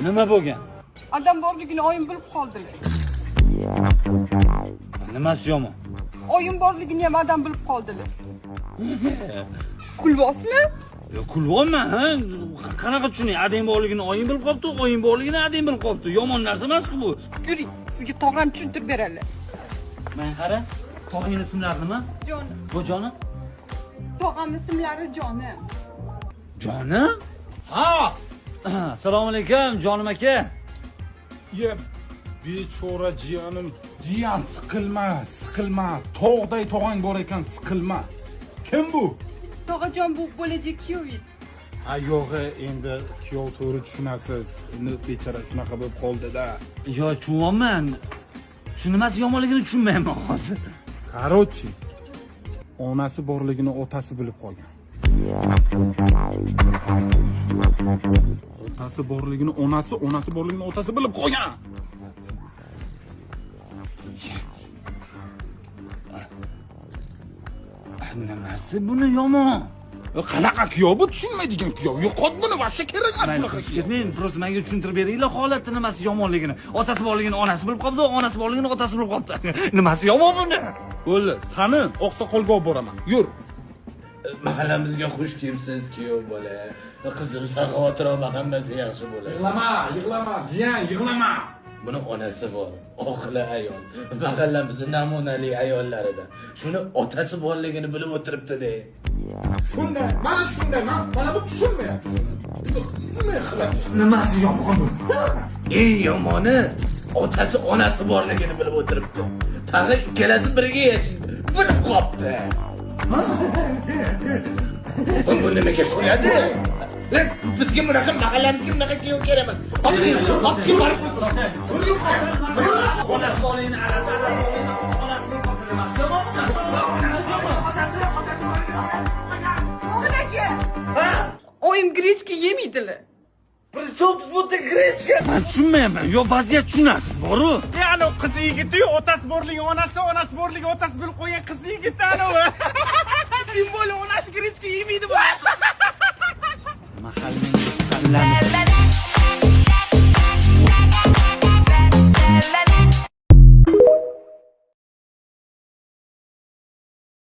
Nima bo'lgan? Adam borligini oyim bilib qoldilar. Nimasi yomon? Oyim borligini ham adam bilib qoldilar. Kulyapsizmi? Yo, kulyapman, ha? Qanaqa tushuning? Adang borligini oying bilib qolibdi, oying borligini adang bilib qolibdi. Yomon narsa emas-ku bu. Yuring, sizga tog'am tushuntirib beradilar. Men qara, tog'ingning ismlari nima? Jonim. Bu jonim? Tog'am ismlari Jonim. Jonim? Ha! Assalomu alaykum, jonim aka. Ye, bechora jiyanim. Jiyan siqilma, siqilma. Tog'day tog'ang bor ekan, siqilma. Kim bu? Tog'ajon bu bo'lajak kuyovingiz. Ha, yo'q, endi kuyov to'g'ri tushunasiz. Endi bechora shunaqa bo'lib qoldi-da. Yo, tushunyapman. Shu nimasi yomonligini tushunmayapman hozir. Короче, onasi borligini otasi bilib qolgan. Otasi borligini onasi, onasi borligini otasi bilib qolgan. Nimasi buni yomon? Qanaqa kuyov bu, tushunmaydigan kuyov. Yo'qot buni, vashsha kerak emas bunaqa kuyov. Ketmang, просто menga tushuntirib beringlar holatni nimasi yomonligini. Otasi borligini onasi bilib qoldi, onasi borligini otasi bilib qoldi. Nimasi yomon buni? Bo'ldi, sani oqsoqolga olib boraman. Yur. Mahallamizga xush kelibsiz, kuyov bola. Qizim xavotir olma, hammasi yaxshi bo'ladi. Yig'lama, yig'lama, jiyan, yig'lama. Buni onasi bor, oqila ayol. Mahallamizning namunali ayollaridan. Shuni otasi borligini bilib o'tiribdi-da. Shunday, mana shunday, mana bu tushunmayapti. Nima qiladi? Nimasi yomon bu? Eng yomoni otasi onasi borligini bilib o'tiribdi. Tag'i ikkalasi birga yashaydi. Bilib qopti. Bu nimaga kuladi? Bizga bunaqa mahallamizga bunaqa kuyov kerak emas. Otga borib onasi borligini, adasi borligini, onasi bilib qoldi. Nimasi yomon? Mo'min aka. Ha? Oyim grechka yemaydilar. Причем тут вот grechka? Men tushunmayapman. Yo, vaziyat tushunasiz, boru. Ya'ni qiz yigiti-yu, otasi borligi onasi, onasi borligi otasi bilib qo'ygan qiz yigiti anavi. Kim bo'lib onasi grechka yemaydi bu. Mahallaning